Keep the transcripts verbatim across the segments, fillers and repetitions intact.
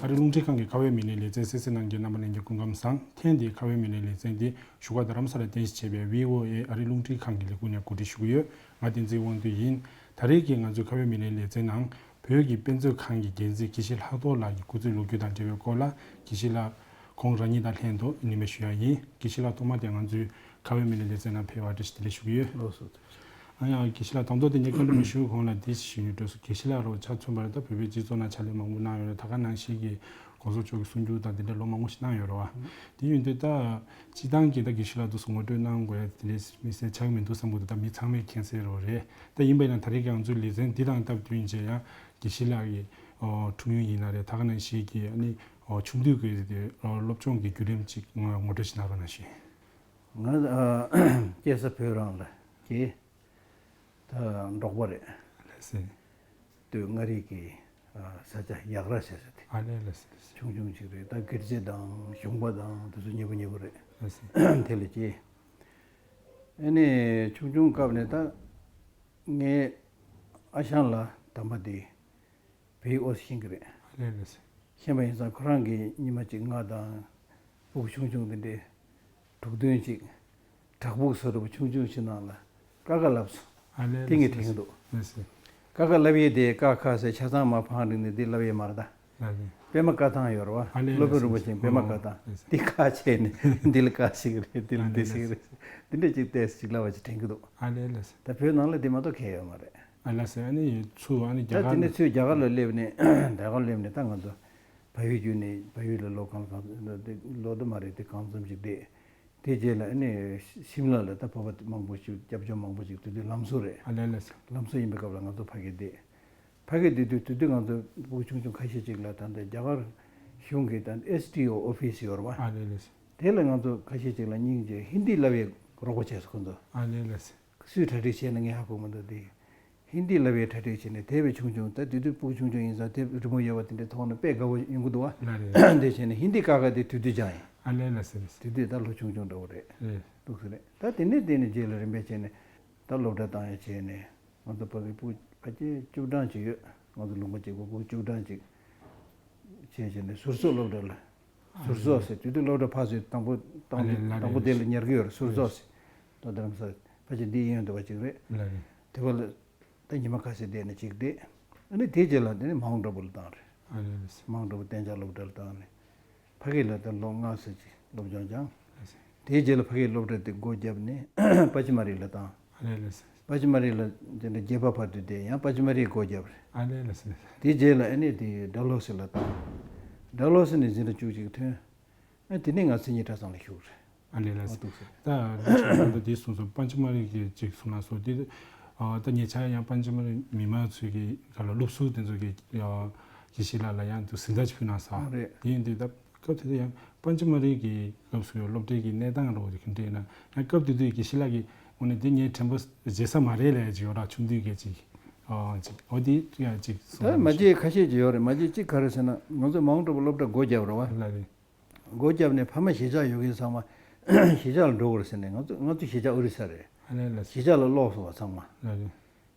ཨ་རི་རླུང་འཕྲིན་ཁང་གི་ཁ་བའི་མི་སྣའི་ལེ་ཚན་གསན་གཟིགས་གནང་མཁན་རྣམ་པ་ལྷན་རྒྱས་སྐུ་ཁམས་བཟང་། ཐེངས་འདིའི་ཁ་བའི་མི་སྣའི་ལེ་ཚན་འདི་བཞུགས་སྒར་རྡ་རམ་ས་ལར་རྟེན་གཞི་བྱས་པའི་བྷི་ཨོ་ཨེ་ཨ་རི་རླུང་འཕྲིན་ཁང་གི་ལས་ཁུངས་ནས་གོ་སྒྲིག་ཞུ་གི་ཡོད། ང་བསྟན་འཛིན་དབང་འདུས་ཡིན། ད་རེས་ཀྱི་ང་ཚོའི་ཁ་བའི་མི་སྣའི་ལེ་ཚན་ནང་བོད་ཀྱི་དཔེ་མཛོད་ཁང་གི་འགན་འཛིན་དགེ་བཤེས་ལྷག་རྡོར་ལགས་ཀྱི་སྐུ་ཚེའི་ལོ་རྒྱུས་དང་འབྲེལ་བའི་སྐོར་ལ་དགེ་བཤེས་ལགས་ཁོང་རང་ཉིད་དང་ལྷན་དུ་གླེང་མོལ་ཞུ་ཡ་ཡིན། དགེ་བཤེས་ལགས་ཐོག་མ་དེ་ང་ཚོའི་ཁ་བའི་མི་སྣའི་ལེ་ཚན་ནང་ཕེབས་པར་བཀྲ་ཤིས་བདེ་ལེགས་ཞུ་གི་ཡོད། ལགས་སོ། ཨ་ཡང་དགེ་བཤེས་ལགས་དང་ཐོག་དེ་ངས་བཀའ་འདྲི་མི་ཞུ་གོང་ལ་འདི་ཞུ་སྙིང་འདོད་སོང་། དགེ་བཤེས་ལགས་རོ་ཆ་མཚོན་པར་ད་བོད་པའི་སྤྱི་ཚོགས་ནང་ཕྱག་ལས་མང་པོ་གནང་ཡོད་རེད། ད་ག་ནང་བཞིན་གྱི་གོང་ས་མཆོག་གི་གསུང་སྒྱུར་དང་དེ་འདྲ་ལོ་མང་པོ་ཞིག་གནང་ཡོད་རེད་བ། དེ་ཡིན་དུས་ད་སྤྱི་བཏང་གི་ད་དགེ་བཤེས་ལགས་དུ་སུ་ངོ་སྤྲོད་གནང་དགོས་ཡ་དེ་འདྲའི་དམིགས་བསལ་ཆགས་མི་འདུག་བསམ་གི་འདུག་ད་མི་ཚང་མས་མཁྱེན་གསལ་རོ་རེད། ད་ཡིན་པ་ཡིན་ན་ད་རེས་ཀྱི་ང་ཚོའི་ལེ་ཚན་འདི་དང་སྟབས་བསྟུན་བྱས་ཡང་དགེ་བཤེས་ལགས་ཀྱི་འཁྲུངས་ཡུལ་ཡིན་ན་རེད། ད་ག་ནང་བཞིན་གྱི་ཨ་ནི་ཆུང་དུས་ཀྱི་སློབ་སྦྱོང་གི་བརྒྱུད་རིམ་ཅིག་ངོ་སྤྲོད་ཅིག་གནང་རོགས་གནང་ཞུ། ང་ཨ་སྐྱེས་ས་བོད་རང་ལ་སྐྱེས། ད་འབྲོག་པ་རེད། ལགས་སེ། སྟོད་མངའ་རིས་ཀྱི་ཨ་ས་ཆ་ཡག་ར་ཟེར་ས་དེ། ཨ་ལས་ལགས་སེ་ལགས་སེ། ཆུང་ཆུང་ཅིག་རེད། ད་སྒེར་རྩེ་དང་གཞོང་པ་དང་དེ་ཚོ་ཉེ་པོ་ཉེ་པོ་རེད། ལགས་སེ། དེ་ལ་སྐྱེས། ཨ་ནི་ཆུང་ཆུང་སྐབས་ནས་ད་ངའི་ཨ་ཞང་ལ་དམ་པ་དེ་བལ་ཡུལ་ཨོ་ཤེས་ཀྱི་རེད། ཨ་ལས་ལགས་སེ། ཤེས་པ་ཡིན་ཙང་ཁོ་རང་གིས་ཉི་མ་གཅིག་ང་དང་ཕྲུ་གུ་ཆུང་ཆུང་དེ་འདྲའི་དྲུག་སྟོན་ཅིག་བྲག་ཕུག་བཟོ་འདྲ་པོ་ཆུང་ཆུང་ཞིག་ནང་ལ་ཀ་ཁ་ལབ་སོང་། ཨ་ལས་དེ་ངས་ལགས་སེ་དྲན་གྱི་འདུག་ལགས་སེ། ཀ་ཁ་ལབ་ཡས་དེ་ཀ་ཁ་ཟེར་ཆ་ཚང་མ་ཕང་རིང་ནས་འདི་ལབ་ཡས་མ་རེད་ད། ལགས་སེ། པད་མ་བཀའ་ཐང་ཡོད་རེད་བ། ཨ་ལས་སློབ་དཔོན་ལགས་སེ་རིན་པོ་ཆེ་པད་མ་ཨོ་བཀའ་ཐང་། ལགས་སེ། འདི་ཁ་ཕྱེ་ནས་འདི་ལ་ཀ་ཞིག་རེད། འདི་ལ་ཨ་འདི་ལས་ཞིག་ལགས་རེད། སེ། འདི་འདྲ་ཅིག་ཏོག་ཙམ་ཅིག་ལབ་པ་ཅིག་དྲན་གྱི་འདུག་ཨ་ལས་ལགས་སེ། ད་བོད་ནང་ལ་འདི་མ་གཏོགས་གང་ཡོད་མ་རེད། ཨ་ལགས་སེ། ཨ་ནི་ཚུར་ཨ་ནི་ད་རྒྱ་དེ་ནས་གར་ཚུར་རྒྱ་གར་ལ་སླེབས་ནས་རྒྱ་གར་སླེབས་ནས་ད་ང་ཚོ་བལ་ཡུལ་བརྒྱུད་ནས་བལ་ཡུལ་ལ་ལོ་གང་གང་ལོ་དུ་མ་རེད་དེ་གང་ཙམ་ཅིག་བསྡད། དེ་རྗེས་ལ་ཨ་ནི་ཤིམ་ལ་ལ་ད་བོད་པ་མང་པོ་ཞིག་སྐྱབས་བཅོལ་མང་པོ་ཞིག་དེ་དུས་ལམ་བཟོ་རེད། ཨ་ལས་ལགས་སེ། ལམ་བཟོ་ཡིན་པའི་སྐབས་ལ་ང་ཚོ་ཕ་གིར་བསྡད། ཕ་གིར་བསྡད་དུས་དེ་དུས་ང་ཚོ་ཕྲུ་གུ་ཆུང་ཆུང་ཁ་ཤས་ཅིག་ལ་ད་ལྟ་རྒྱ་གར་གཞུང་གི་ད་ཨེས་ཌི་ཨོ་ཨོ་ཕི་སི་ཡོད་རེད་པ། ཨ་ལས་ལགས་སེ། དེ་ལ་ང་ཚོ་ཁ་ཤས་ཅིག་ལ་སྙིང་རྗེ་ཧིན་དི་བསླབ་ཡས་རོགས་པ་བྱས་སོང་ཁོ་ཚོ། ཨ་ལས་ལགས་སེ། སུས་གྲ་སྒྲིག་བྱས་ན་ངས་ཧ་གོ་མི་འདུག་དེ། ཧིན་དི་བསླབ་ཡས་གྲ་སྒྲིག་བྱས་ནས་དེ་བས་ཆུང་ཆུང་ད་དེ་དུས་ཕྲུ་གུ་ཆུང་ཆུང་ཡིན་ཙང་དེབ་རི་མོ་ཡོད་པ་དེ་འདྲའི་ཐོག་ནས་དཔེ་དགའ་བོ་ཡོང་གི་འདུག་བ། ལགས་རེད། དེ་བྱས་ནས་ཧིན་དི་ཀ་ཁ་དེ་དུས་དུས་སྦྱངས་ཡིན། ཨ་ལས་ལགས་སེ་ལགས་སེ། དུས་དུས་ད་ལོ་ཆུང་ཆུང་འདྲ་བོ་རེད། རེད། འདུག་སེ་རེད། ད་དེ་ནས་དེ་ནས་རྗེས་ལ་རིམ་པས་བྱས་ནས་ད་སློབ་གྲྭ་བཏང་ཡ་བྱས་ནས་ང་ཚོ་ཕ་གི་ཕྲུ་གུ་ཕལ་ཆེར་བཅུ་གྲངས་ཅིག་ཡོད། ང་ཚོ་ལུང་པ་གཅིག་པུ་ཕྲུ་གུ་བཅུ་གྲངས་ཅིག་བྱས་བྱས་ནས་ཟུར་བཟོ་སློབ་གྲྭ་ལ། ཟུར་བཟོ་ཟེར་དུས་དུས་སློབ་གྲྭ་ཕར་ཚུར་དང་པོ་དང་ཨ་ལས་ལགས་དང་པོ་རེད། དེ་ལ་ཉར་གི་ཡོད་རེད། ཟུར་བཟོ་ཟེར། ད་རྡ་རམ་ས་ཕལ་ཆེར་འདི་གཡས་གཡོན་འདྲ་བ་ཅིག་རེད། ལགས་རེད། དེ་བ་ལ་ད་ཉི་མ་ཁ་ཤས་བསྡད་ནས་ཅིག་བསྡད། ཨ་ནི་དེའི་རྗེས་ལ་དེ་ནི་མའོན་ཌ་བུ་ལ་བཏང་རེད། ཨ་ལས་ལགས་སེ། མའོན་ཌ་བུ་གཏན་འཇགས་སློབ་གྲྭ་ལ་བཏང་ནས་ཕ་གི་ལ་ད་ལོ་ལྔ་ཙམ་ཅིག་སློབ་སྦྱོང་སྦྱངས། ལགས་སེ། དེའི་རྗེས་ལ་ཕ་གིའི་སློབ་གྲྭ་དེ་སྒོ་བརྒྱབ་ནས་པ་ཅི་མ་རི་ལ་བཏང་། ཨ་ལས་ལགས་སེ། པ་ཅི་མ་རི་ལ་དེ་འདྲ་བརྒྱད་པ་བར་དུ་བསྡད། ཡང་པ་ཅི་མ་རིའི་སྒོ་བརྒྱབ་རེད། ཨ་ལས་ལགས་སེ། དེའི་རྗེས་ལ་ཨ་ནི་དེ་ཌལ་ཧོ་སི་ལ་བཏང་། ཌལ་ཧོ་སི་ནས་འཛིན་གྲྭ་བཅུ་གཅིག་ཐོན། ཨ་དེ་ནས་ང་མཚན་ཉིད་གྲྭ་ཚང་ལ་ཞུགས་རེད། ཨ་ལས་ལགས་སེ། ཨ་འདུག་སེ། ད་ལོ་ཆུང་ད་ལྟ་འདི་གསུངས་སོང་། པ་ཅི་མ་རི་གི་ཅིག་གསུང་ན་སོ་དེ། ཨ་ད་ཉེ་ཆར་ཡང་པ་ཅི་མ་རི་མི་མང་ཚོས་ཀྱི་ག་ལ་སློབ་ཟུར་དེ་ཚོ་གི་དགེ་བཤེས་ལགས་ལ་ཡང་དུ་གཟེངས་རྟགས་ཅིག་ཕུལ་གནང་སོང་། རེད། དེ་ཡིན་དུས་ད། སྐབས་དེ་དུས་ཡང་པ་ཅི་མ་རི་གི་སྐབས་སུ་ཡང་སློབ་གྲྭའི་གི་གནས་སྟངས་རོགས་དེ་ག་འདྲ་ཡིན་ན། ཡང་སྐབས་དེ་དུས་དགེ་བཤེས་ལགས་ཀྱིས་འོ་ན་འདི་ངའི་དྲན་པ་བརྗེད་ས་མ་རེད་ལབ་ཡ་ཅིག་ཡོད་ར། ཆུང་དུས་སྐད་ཅིག་ཨོ་ཅིག་ཨོ་དེ་ཡང་ཅིག་གསུངས་ད་མ་བརྗེད་ཁ་ཤས་ཅིག་ཡོད་རེད། མ་བརྗེད་ཅིག་ག་རེ་ཟེར་ན་ང་ཚོ་མའོན་ཌ་བུ་སློབ་གྲྭ་སྒོ་བརྒྱབ་རེད་བ། ལགས་རེད། སྒོ་བརྒྱབ་ནས་ཕ་མ་གཞིས་ཆགས་ཡོད་མཁན་ཚང་མ་གཞིས་ཆགས་ལ་འགྲོ་དགོས་རེད་ཟེར་ནས་ང་ཚོ་ང་ཚོ་གཞིས་ཆགས་ཨོ་རི་ས་རེད། ཨ་ལས་ལགས་སེ། གཞིས་ཆགས་ལ་ལོག་སོང་བ་ཚང་མ། ལགས་རེད།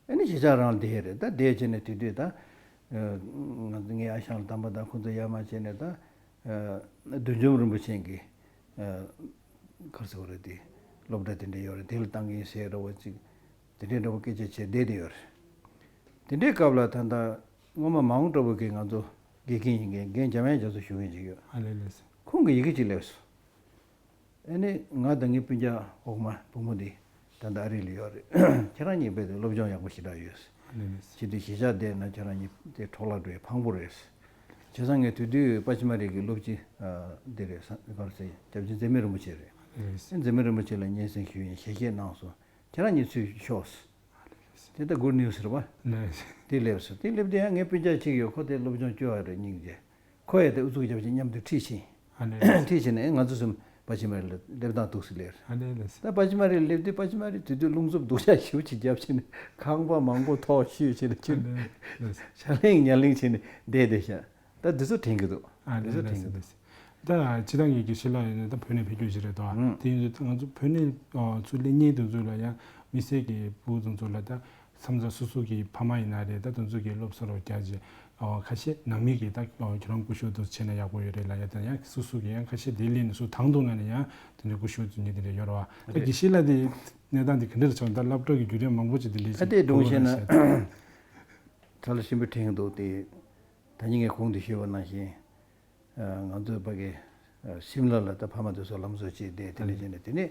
ཨ་ནི་གཞིས་ཆགས་རང་ལ་བསྡད་རེད། ད་བསྡད་བྱས་ནས་དེ་དུས་ད་ང་ངའི་ཨ་ཞང་དམ་པ་དང་ཁོ་ཚོ་ཡར་མར་བྱས་ནས་ད་བདུད་འཇོམས་རིན་པོ་ཆེ་གི་ག་རེ་ཟེར་བ་རེད། དེ་སློབ་གྲྭ་དེ་འདྲ་ཡོད་རེད། དེ་ལ་བཏང་གི་ཡིན་ཟེར་འདྲ་བོ་ཅིག་དེ་འདྲའི་འདྲ་བོ་སྐད་ཆ་བྱས་བསྡད་བསྡད་ཡོད་རེད། དེ་འདྲའི་སྐབས་ལ་ད་ལྟ་སྔོན་མ་མའོན་ཌ་བུ་གི་ང་ཚོ་དགེ་རྒན་ཡིན་མཁན་རྒན་འཇམ་དབྱངས་རྒྱ་མཚོ་ཞུ་མཁན་ཅིག་ཡོད། ཨ་ལས་ལགས་སེ། ཁོང་གིས་ཡི་གེ་ཅིག་སླེབས་སོང་། ཨ་ནི་ང་དང་ངའི་སྤུན་ཀྱག་འོག་མ་བུ་མོ་འདི་ད་ལྟ་ཨ་རི་ལ་ཡོད་རེད། ཁྱེད་རང་གཉིས་རྦད་དེ་སློབ་སྦྱོང་ཡག་པོ་ཞེ་དྲག་ཡོད། ཨ་ནི་ནི། ཁྱེད་ཚོས་གཞིས་ཆགས་བསྡད་ན་ཁྱེད་རང་གཉིས་དེ་འཕྲོ་བརླག་འགྲོ་ཡའི་ཕངས་པོ་རེད། བྱས་ཙང་ངས་དེ་དུས་པ་ཅི་མ་རི་གི་སློབ་སྤྱི་འདི་རེད། ག་རེ་ཟེར། སྐྱབས་རྗེ་འཛད་མེད་རིན་པོ་ཆེ་རེད། ཨ་ནི་འཛད་མེད་རིན་པོ་ཆེ་ལ་སྙན་སེང་ཞུས་ཡིན། ཞལ་བཞེས་གནང་སོང་། ཁྱེད་རང་གཉིས་ཚུར་ཤོག། དེ་ལྟ་གུར་ནིའུ་སི་རེད་པ། ལགས། དེ་སླེབས་སོང་། དེ་སླེབས་དུས་ཡང་ངའི་སྤུན་ཀྱག་གཅིག་ཡོད། ཁོ་དེ་སློབ་སྦྱོང་སྐྱོ་བ་རེད། སྙིང་རྗེ། ཁོ་ཡང་དེ་ཨུ་ཚུགས་བརྒྱབ་བྱས་མཉམ་དུ་ཁྲིད་ཕྱིན། ཨ་ནི། ཁྲིད་ཕྱིན་ནས་ང་ཚོ་གསུམ་པ་ཅི་མ་རི་ལ་སླེབས་སྟངས་འདུག་སེ་སླེབས། ཨ་ནི་ལགས་སེ། ད་པ་ཅི་མ་རི་སླེབས་དུས་པ་ཅི་མ་རི་དེ་དུས་རླུང་འཚུབ་སྡུག་ཅག་ཞེ་པོ་ཅིག་བརྒྱབ་བྱས་ནས་ཁང་པ་མང་པོ་ཐོག་བཤུས་བྱས་ནས་ཨ་ཁྱོད་ནི་ལགས་སེ། ཕྱག་ལེན་ཉར་ལེན་བྱས་ནས་བསྡད་བསྡད་ཤག། ད་འདི་ཚོ་དྲན་གྱི་འདུག། ཨ་འདི་ཚོ་དྲན་གྱི་འདུག། ད་སྤྱིར་བཏང་གི་དགེ་བཤེས་ལགས་ཡིན་ན་ད་བོད་ནས་ཕེབས་རྒྱུ་ཞིག་རེད་དོ། ཨང་། དེ་ཡིན་དུས་ད་ང་ཚོ་བོད་ནས་ཨ་ཚུར་སླེབས་མཁན་དེ་ཚོ་ལ་ཡང་ མི་སེར་གྱི་ཕྲུ་གུ་དེ་ཚོ་ལ་ད་མཚམས་མཚམས་སོ་སོ་གི་ཕ་མ་ཡིན་ན་རེད། ད་དེ་ཚོ་གི་སློབ་གསོ་རོགས་རྒྱག་རྗེས་ཨོ་ཁ་ཤས་ནང་མི་གི་ད་ཨོ་ཁྱོད་རང་སྐུ་ཞབས་དེ་ཚོ་བྱས་ན་ཡག་པོ་ཡོད་རེད་ལབ་ཡ། ད་ཡང་སོ་སོ་གི་ཡང་ཁ་ཤས་དེ་སླེབས་ནས་སུ་དང་དུ་ན་ནས་ཡང་དེ་འདྲའི་སྐུ་ཞབས་དེ་ཚོ་ཉིད་དེ་འདྲ་ཡོད་རེད་བ། ད་རེད། དགེ་བཤེས་ལགས་དེ་གནས་སྟངས་དེ་ག་འདྲ་རེད། ཆོག་ད་སློབ་གྲྭ་གི་བརྒྱུད་རིམ་མང་པོ་ཅིག་དེ་འདྲའི་ཁ་གཏད་གྲོངས་ཤེས་ན་ཁྲ་ལ་ཞིམ་པོ་དྲན་འདུག་དེ། ད་ཉིན་ངས་གོང་དུ་ཞུས་པ་ནང་བཞིན། ང་ཚོའི་ཕ་གི་ཤིམ་ལ་ལ་ད་ཕ་མ་དེ་ཚོ་ལམ་བཟོ་བྱས་ཏེ་དེ་ནས་བྱས་ནས་དེ་ནས་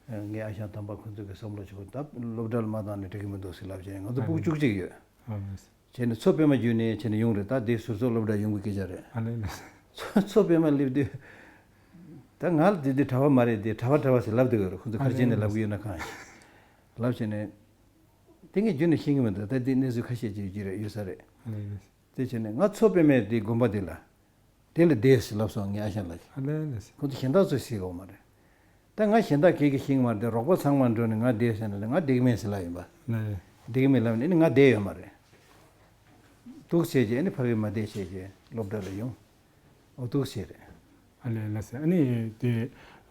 ངའི་ཨ་ཞང་དམ་པ་ཁོ་ཚོ་གི་བསམ་བློ་ཆོག་ད་སློབ་གྲྭ་ལ་མ་བཏང་ནས་འགྲིག་གི་མི་འདུག་ཟེར་ལབ་བྱས་ང་ཚོ་ཕྲུ་གུ་བཅུ་གཅིག་ཡོད། བྱས་ནས་མཚོ་པདྨ་བརྒྱུད་ནས་བྱས་ནས་ཡོང་རེད། ད་དེ་ཟུར་ཚོགས་སློབ་གྲྭ་ཡོང་གི་སྐད་ཆ་རེད། མཚོ་མཚོ་པདྨ་སླེབས་དུས་ད་ང་ལ་དེ་དུས་གྲྭ་པ་མ་རེད་དེ་གྲྭ་པ་གྲྭ་པ་ཟེར་ལབ་དུས་ཡོད་རེད། ཁོ་ཚོ་ཁར་ཆེན་ནས་ལབ་གི་ཡོད་ན་གང་ཡིན་ལབ་བྱས་ནས་དེ་ངས་རྒྱུན་ནས་ཤེས་གི་མི་འདུག་ད་དེ་གནས་ཚུལ་ཁ་ཤས་ཅིག་ཡོད་ཀྱི་རེད། ཡོད་ས་རེད། དེ་བྱས་ནས་ང་མཚོ་པདྨའི་དེ་དགོན་པ་དེ་ལ། དེ་ལ་བསྡད་ཟེར་ལབ་སོང་ངའི་ཨ་ཞང་ལགས་ཀྱིས། ཨ་ལས་ལས་ཟེར། ཁོ་ཚོ་གཞན་དག་ཚོས་ཟེར་གོ་མ་རེད། ད་ང་གཞན་དག་གིས་གི་ཤེས་ཀྱི་མ་རེད་དེ་རོགས་པ་ཚང་མ་འགྲོ་ནས་ང་བསྡད་ཟེར་ན་ང་བསྡད་ཀྱི་མེད་ཟེར་ལབ་ཡིན་པ། ལས། བསྡད་ཀྱི་མེད་ལབ་ནས་ནི་ང་བསྡད་ཡོད་མ་རེད། འདུག་བྱས་རྗེས་ནི་ཕ་གི་མ་བསྡད་བྱས་རྗེས་སློབ་གྲྭ་ལ་ཡོང་། འོ་འདུག་བྱས་རེད། ཨ་ལས་ལ་ཟེར། ཨ་ནི་དེ་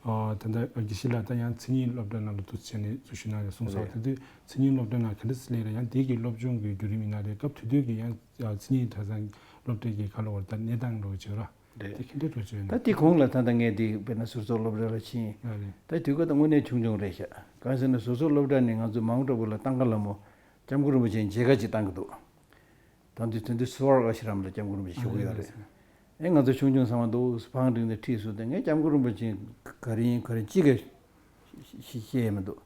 ཨ་ད་ལྟ་དགེ་བཤེས་ལགས་ད་ཡང་མཚན་ཉིད་སློབ་གྲྭ་ནང་ལ་འདུག་བྱས་ནས་འཛུལ་ཞུགས་གནང་ཡོད་གསུངས་སོང་། རེད། དེ་དུས་མཚན་ཉིད་སློབ་གྲྭ་ནང་ག་འདྲ་སླེབས་རེད། ཡང་དེ་གི་སློབ་སྦྱོང་གི་བརྒྱུད་རིམ་ཡིན་ན་རེད། སྐབས་དེ་དུས་ཀྱི་ཡང་མཚན་ཉིད་གྲྭ་ཚང་སློབ་གྲྭ་གི་ཁ་ལོ་བར་ད་གནས་སྟངས་རོགས་བྱེད་ར། རེད། དེ་ག་འདྲ་རོགས་བྱེད་ན། ད་དེ་གོང་ལ་ད་ལྟ་ངས་དེ་དཔེར་ན་ཟུར་ཚོགས་སློབ་གྲྭ་ལ་ཕྱིན། ཨ་རེད། ད་དུས་སྐབས་ད་དངོས་གནས་ཆུང་ཆུང་རེད་ཤག་གང་ཟེར་ན་ཟུར་ཚོགས་སློབ་གྲྭ་ནས་ང་ཚོ་མའོན་རོ་པོ་ལ་ཏང་ག་ལ་མོ་སྐྱབས་མགོན་རིན་པོ་ཆེ་མཇལ་ཁ་ཅིག་བཏང་གི་འདུག་ད་དུས་དེ་དུས་སི་ཝར་ཨ་ཤི་རམ་ལ་སྐྱབས་མགོན་རིན་པོ་ཆེ་བཞུགས་ཀྱི་ཡོད་རེད། ཨེ་ང་ཚོ་ཆུང་ཆུང་ཚང་མ་འདུག་ཕང་འགྲིག་ནས་ཁྲིད་སོང་སྟེ་ངས་སྐྱབས་མགོན་རིན་པོ་ཆེ་ག་རེ་ཡིན་ག་རེ་གཅིག་གི་ཤེས་ཡས་མི་འདུག་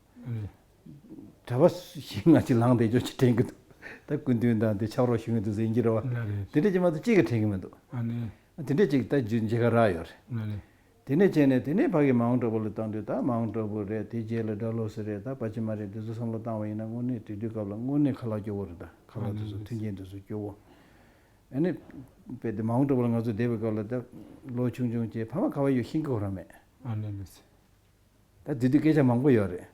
གྲྭ་པ་ཞིག་ང་ཅིག་ལངས་བསྡད་རྒྱུ་ཅིག་དྲན་གྱི་འདུག་ད་སྐུ་མདུན་དང་དེ་ཕྱག་རོགས་ཞུ་གི་འདུག་ཟེར་གྱི་རེད་བ། ལ་རེད། དེ་འདྲ་ཅིག་མ་གཏོགས་གཅིག་གི་དྲན་གྱི་མི་འདུག་ཨ་ནི། དེ་འདྲ་ཅིག་ད་རྒྱུ་མཇལ་ཁ་རག་ཡོད་རེད། ལ་རེད། དེ་ནས་བྱས་ནས་དེ་ནས་ཕ་གི་མའོན་རོ་པོ་ལ་བཏང་དུས་ད་མའོན་རོ་པོ་རེད། དེ་རྗེས་ལ་ཌལ་ཧོ་སི་རེད། ད་པ་ཅི་མ་རེད། དེ་ཚོ་བསམ་བློ་བཏང་བ་ཡིན་ན་དངོས་གནས་དེ་དུས་སྐབས་ལ་དངོས་གནས་ཁ་ལག་སྐྱོ་བོ་རེད། ད་ཁ་ལག་དེ་ཚོ་མཐུན་རྐྱེན་དེ་ཚོ་སྐྱོ་བོ། ཨ་ནི། དཔེ་དེ་མའོན་རོ་པོ་ལ་ང་ཚོ་བསྡད་པའི་སྐབས་ལ་ད་ལོ་ཆུང་ཆུང་བྱས་ཕ་མ་ག་བ་ཡོད་ཤེས་ཀྱི་ཡོད་ར་མེད། ཨ་ནི་ནི། ད་དེ་དུས་སྐད་ཆ་མང་པོ་ཡོད་རེད།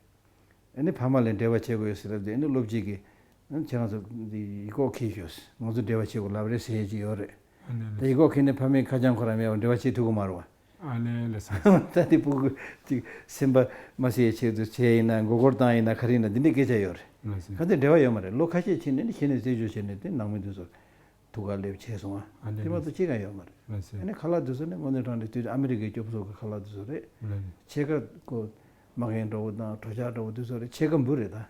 ཨ་ནི་ཕ་མ་ལ་འབྲེལ་བ་བྱེད་དགོས་ཡོད་ཟེར་ལབ་དུས་ཨ་ནི་སློབ་སྤྱི་གིས་ཨ་ནི་ཁྱེད་རང་ཚོ་འདི་ཡིག་སྐོགས་འཁྱེར་ཤོག་ང་ཚོ་འབྲེལ་བ་བྱེད་དགོས་ལབ་རེད་ཟེར་ཡས་ཅིག་ཡོད་རེད། ཨ་ནི་ད་ཡིག་སྐོགས་འཁྱེར་ནས་ཕ་མའི་ཁ་བྱང་ཁོ་རང་མེད་པར་འབྲེལ་བ་བྱེད་ཐུབ་ཀྱི་མ་རེད་བ། ཨ་ལས་ལས་སོ། ད་དེ་ཕྲུ་གུ་ཅིག་སེམས་པ་མ་བཟོད་ཡའི་ཆེད་དུ་བྱས་ཡིན་ན་མགོ་སྐོར་བཏང་ཡིན་ན་ག་རེ་ཡིན་ན་འདི་འདྲའི་སྐད་ཆ་ཡོད་རེད། ལགས་སོ། ག་ཚོད་འབྲེལ་བ་ཡོད་མ་རེད། ལོ་ཁ་ཤས་ཕྱིན་ནས་ནི་གཞི་ནས་རྩད་གཅོད་བྱས་ནས་དེ་ནང་མི་འདི་ཚོ་ཐུག་ག་སླེབས་བྱས་སོང་ཨ། ཨ་དེ་མ་གཏོགས་ཅི་གང་ཡོད་མ་རེད། ལགས་སོ། ཨ་ནི་ཁ་ལག་འདི་ཚོ་ནི་དངོས་གནས་དྲང་གནས་དུས་ཨ་མི་རི་ཀའི་སྐྱོབ་གསོ་གི་ཁ་ལག་འདི་ཚོ་རེད། ལགས་སོ། ཕྱེད་ཀ་ཀོ་མ་གན་འདྲ་བོ་དང་གྲོ་ཆག་འདྲ་བོ་འདི་ཚོ་རེད། ཕྱེད་ཀ་འབུ་རེད་ད།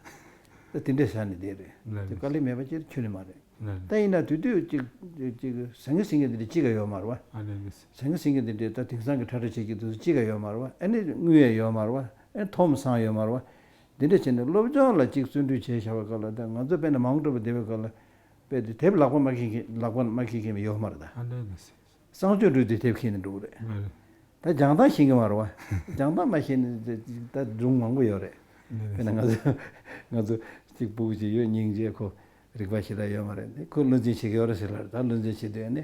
ད་དེ་འདྲས་བཞག་ནས་བསྡད་རེད། ལགས་དེ་དཀའ་ལས་མེད་པ་ཅིག་ཁྱོན་ནས་མ་རེད། ལགས། ད་ཡིན་ན་དུས་དུས་ཅིག་ཅིག་ཟང་ངེ་ཟིང་ངེ་འདི་འདྲ་ཅི་ག་ཡོད་མ་རེད་བ། ཨ་ནི་ནི། ཟང་ངེ་ཟིང་ངེ་འདི་འདྲ་ད་དེང་སང་གི་ཁྲ་ཁྲ་བྱེད་ཀྱི་འདུག་ཅི་ག་ཡོད་མ་རེད་བ། ཨ་ནི་དངུལ་ཡང་ཡོད་མ་རེད་བ། ཨ་ནི་ཐོམ་སང་ཡོད་མ་རེད་བ། འདི་འདྲ་བྱས་ནས་སློབ་སྦྱོང་ལ་ཅིག་བརྩོན་འགྲུས་བྱས་བཞག་པའི་སྐབས་ལ་ད་ང་ཚོ་དཔེར་ན་མའོན་རོ་པོ་བསྡད་པའི་སྐབས་ལ་དཔེ་དེ་དེབ་ལག་པ་མ་འཁྱེར་མཁན་ལག་པ་མ་འཁྱེར་མཁན་ཡོད་མ་རེད་ད། ཨ་ནི་ནི། གསང་སྤྱོད་འགྲོས་དེ་དེབ་ཁྱེར་ནས་འགྲོ་གི་རེད། ལགས་རེད། ད་སྦྱང་སྟངས་ཤེས་ཀྱི་མ་རེད་བ། སྦྱང་སྟངས་མ་ཤེས་ནས་ད་སྒྲུང་མང་པོ་ཡོད་རེད། ལགས་རེད། དཔེར་ན་ང་ཚོ་ང་ཚོ་གཅིག་སྤུ་གུ་ཅིག་ཡོད་སྙིང་རྗེ་ཁོ་རིག་པ་ཞེ་དྲག་ཡོད་མ་རེད། ཁོ་བློ་འཛིན་བྱེད་ཀྱི་ཡོད་རེད་ཟེར་ལ་ད་བློ་འཛིན་བྱེད་དུས་ནི་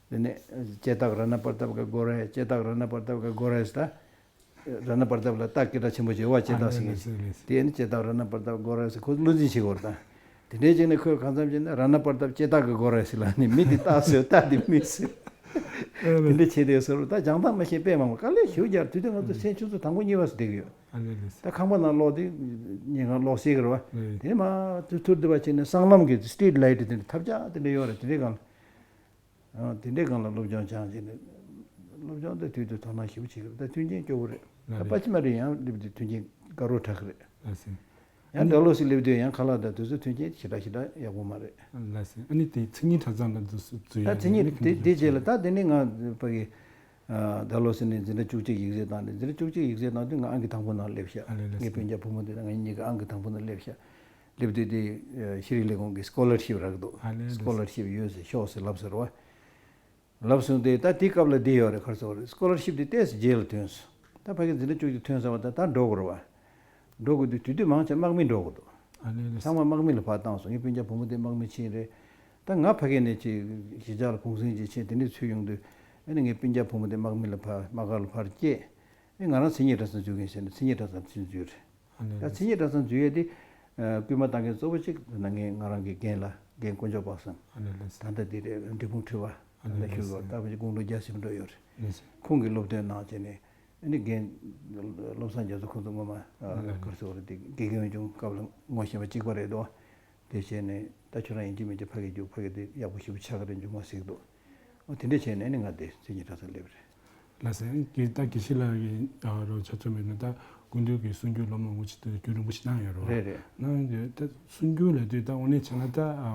དེ་ནས་ཅེ་ཏག་ར་ན་པར་ཏབ་ཀ་གོ་རེ་ཅེ་ཏག་ར་ན་པར་ཏབ་ཀ་གོ་རེ་ཟེར་ད། ར་ན་པར་ཏབ་ལ་ཏ་སྐད་གྲགས་ཆེན་པོ་ཞིག་ཡོད་བ། ཅེ་ཏག་ཟེར་མཁན་ཞིག་དེ་ནི་ཅེ་ཏག་ར་ན་པར་ཏབ་གོ་རེ་ཟེར་ཁོ་བློ་འཛིན་བྱེད་དགོས་རེད་ད། དེ་འདྲའི་ཅིག་ནས་ཁོས་གང་འཚམ་བྱས་ན་ར་ན་པར་ཏབ་ཅེ་ཏག་གི་གོ་རེ་ཟེར་ལ་ནི་མི་དེ་ཏག་ཟེར་ཏག་དེ་མི་ཟེར། དེ་འདྲ་བྱས་དེ་ཟེར་རུ་ད་སྦྱང་སྟངས་མ་ཤེས་དཔེ་མང་པོ་དཀའ་ལས་ཞེ་པོ་རྒྱག་དུས་དེ་ང་ཚོ་སེམས་ཆུ་ཚོད་དང་པོ་གཉིས་པ་སུ་བསྡད་ཀྱི་ཡོད། ད་ཁང་པ་ནང་ལོག་དེ་ཉིན་གང་ལོག་སྲིད་ཀྱི་རེད་བ། དེ་ནས་མ་ཐུར་ཐུར་དེ་བ་བྱས་ནས་སྲང་ལམ་གྱི་སི་ཊི་རིཊ་ལའི་ཊི་དེ་འདྲ་ཐབས་ཆག་དེ་འདྲ་ཡོད་རེད། དེ་འདྲའི་སྒང་ལ། ཨ། དེ་འདྲའི་སྒང་ལ་སློབ་སྦྱོང་སྦྱངས་བྱས་ནས། སློབ་སྦྱོང་དེ་དུས་དུས་དོ་སྣང་ཞེ་པོ་བྱེད་ཀྱི་རེད། ད་མཐུན་རྐྱེན་སྐྱོ་བོ་རེད། ལགས་ད་རེད། པ་ཅི་མ་རེད། ཡང་སླེབས་དུས་མཐུན་རྐྱེན་དགའ་རབ་དྲག་གི་རེད། ལགས་སེ། ཡང་ཨ་ནི་ཌལ་ཧོ་སི་སླེབས་དུས་ཡང་ཁ་ལག་དང་དུས་ཚོད་མཐུན་རྐྱེན་ཞེ་དྲག་ཞེ་དྲག་ཡག་པོ་མ་རེད། ལགས་སེ། ཨ་ནི་དེ་མཚན་ཉིད་གྲྭ་ཚང་ལ་འཛུལ་འཛུལ་ད་ཡ་མཚན་ཉིད་ནི་དེ་དེ་རྗེས་ལ་ད་དེ་ནི་ང་ཕ་གི། ཨ། ཌལ་ཧོ་སི་ནས་འཛིན་གྲྭ་བཅུ་གཅིག་ཡིག་ཚད་བཏང་ནས། འཛིན་གྲྭ་བཅུ་གཅིག་ཡིག་ཚད་བཏང་དུས་ང་ཨང་ཀི་དང་པོ་ནང་སླེབས་ཤག་ཨ་ལེ་ལེ། ངའི་སྤུན་ཀྱག་བུ་མོ་དེ་དང་ང་གཉིས་ཀྱི་ཨང་ཀི་དང་པོ་ནང་སླེབས་ཤག་སླེབས་དུས་དེ་ཤེས་རིག་ལས་ཁུངས་ཀྱི་སི་ཀོ་ལར་ཤིབ་རག་འདུག་ཨ་ལེ་ལེ། སི་ཀོ་ལར་ཤིབ་ཡོད་ཟེར་ཤོག་ཟེར་ལབ་ཟེར་བ། ལབ་སོང་སྟེ་ད་དེའི་སྐབས་ལ་འདི་ཡོད་རེད། ག་རེ་ཟེར་བ་རེད། སི་ཀོ་ལར་ཤིབ་དེ་ཏོག་ཙམ་རྗེས་ལ་ཐོན་སོང་། ད་ཕ་གི་འཛིན་གྲྭ་བཅུ་གཅིག་ཐོན་ཚར་བ་ད་ད་འགྲོ་དགོས་རེད་བ། འགྲོ་དགོས་དུས་དུས་དུས་མང་ཆེ་དམག་མི་འགྲོ་དགོས་འདུག་ཨ་ལེ་ལེ། ཚང་མ་དམག་མི་ལ་ཕར་བཏང་སོང་། ངའི་སྤུན་ཀྱག་བུ་མོ་དེ་དམག་མི་ཕྱིན་རེད། ད་ང་ཕ་གི་ནས་ཅིག་གཞིས་ཆགས་ལ་གུང་སེང་ཅིག་ཕྱིན་དེ་འདྲའི་ཚུར་ཡོང་དུས་ཨ་ནི་ངའི་སྤུན་ཀྱག་བུ་མོ་དེ་དམག་མི་ལ་ཕར་དམག་སྒར་ལ་ཕར་སྐྱེལ། ཨེ་ང་རང་མཚན་ཉིད་གྲྭ་ཚང་འཛུལ་གིན་ཟེར་ནས་མཚན་ཉིད་གྲྭ་ཚང་ཚུར་འཛུལ་རེད། ཨ་ནི་ད་མཚན་ཉིད་གྲྭ་ཚང་འཛུལ་ཡས་དེ། ཨ། སྐུལ་མ་བཏང་མཁན་གཙོ་བོ་གཅིག་ད་ནང་ངས་ང་རང་གི་རྒན་ལགས་རྒན་དཀོན་མཆོག་དཔག་བསམ། ཨ་ནི་ལགས་སོ། ད་ལྟ་འདི་རེད། འབྲས་སྤུངས་ཁྲི་པ། ཨ་ནི་ད་ལྟ་ལགས་སོ། བཞུགས་ཡོད། ད་བར་དགུང་ལོ་བརྒྱ་ཟིན་འགྲོ་ཡོད་རེད། ལགས་སོ། ཁོང་གིས་སློབ་སྟོན་གནང་བྱས་ནས་ ཨ་ནི་རྒན་བློ་བཟང་རྒྱ་མཚོ་ཁོང་ཚོ་སྔོན་མ་ཨ་ལགས། ག་རེ་ཟེར་དགོས་རེད། དེ་དགེ་རྒན་བྱུང་སྐབས་ལ་ངོ་ཤེས་པ་གཅིག་པ་རེད་དོ། དེ་བྱས་ནས་ད་ཁྱོད་རང་ཡིན་གཅིག་མིན་གཅིག་ཕ་གིར་རྒྱུགས། ཕ་གི་དེ་ཡག་པོ་ཞེ་པོ་ཆགས་ཀྱི་རེད་འཇུག་མ་ཟེར་གི་འདུག་འོ་དེ་འདྲ་བྱས་ནས་ཨ་ནི་ང་དེ་མཚན་ཉིད་གྲྭ་ཚང་སླེབས་པ་རེད། ལགས་སེ། ད་དགེ་བཤེས་ལགས་ཀྱི་ཨ་རོགས་ཆ་ཚང་མེད་ན་ད་སྐུ་མདུན་གྱི་གསུང་རྒྱུན་སློབ་མ་མང་པོ་ཅིག་ཏུ་རྒྱུན་རིང་པོ་ཞིག་གནང་ཡོད་རེད་བ། རེད་རེད། གནང་ཡོད་དུས་ད་གསུང་རྒྱུན་ལབ་དུས་ད་དངོས་གནས་བྱས་ན་ད་ཨ་